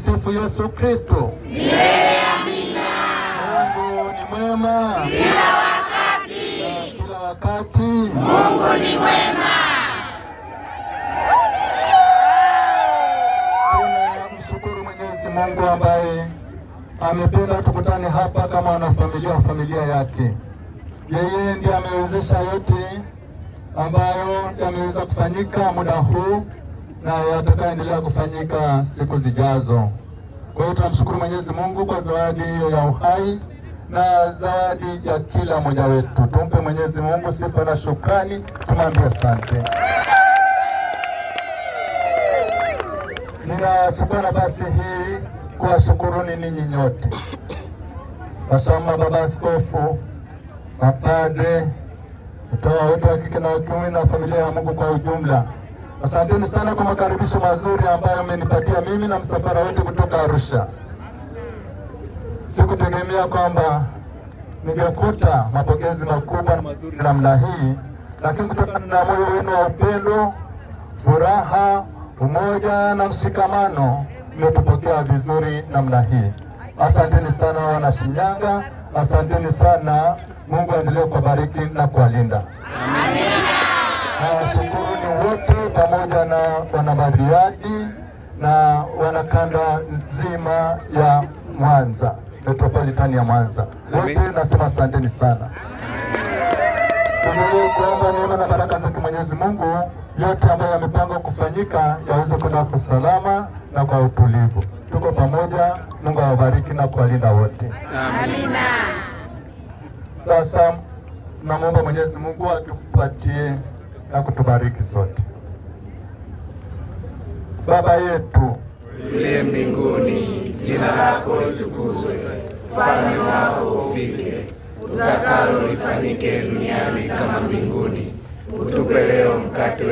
Tumsifu Yesu Kristo. Milele amina. Mungu ni mwema Kila wakati. Na kila wakati. Mungu ni mwema. Tunamshukuru Mwenyezi Mungu ambaye amependa tukutane hapa kama wanafamilia wa familia yake. Yeye ndiye amewezesha yote ambayo yameweza kufanyika muda huu na yatakayoendelea kufanyika siku zijazo. Kwa hiyo tunamshukuru Mwenyezi Mungu kwa zawadi hiyo ya uhai na zawadi ya kila mmoja wetu. Tumpe Mwenyezi Mungu sifa na shukrani, tumwambie asante. Ninachukua nafasi hii kuwashukuruni ninyi nyote, Mhashamu Baba Askofu, mapadre, watawa wote wa kike na wa kiume na familia ya Mungu kwa ujumla. Asanteni sana kwa makaribisho mazuri ambayo mmenipatia mimi na msafara wote kutoka Arusha. Sikutegemea kwamba ningekuta mapokezi makubwa na mazuri namna hii, lakini kutokana na moyo wenu wa upendo, furaha, umoja na mshikamano, mmetupokea vizuri namna hii. Asanteni sana wana Shinyanga, asanteni sana. Mungu aendelee kuwabariki na kuwalinda. Nawashukuru ni wote pamoja na wanabariadi na wanakanda nzima ya Mwanza, metropolitani ya Mwanza, wote nasema asanteni sana. Tuendelee kuomba neema na baraka za Mwenyezi Mungu, yote ambayo yamepangwa kufanyika yaweze kwenda kwa salama na kwa utulivu. Tuko pamoja. Mungu awabariki na kuwalinda wote. Amina. Sasa namwomba Mwenyezi Mungu atupatie na kutubariki sote. Baba yetu Uliye mbinguni, jina lako litukuzwe, ufalme wako ufike, utakalo lifanyike duniani kama mbinguni. Utupe leo mkate wetu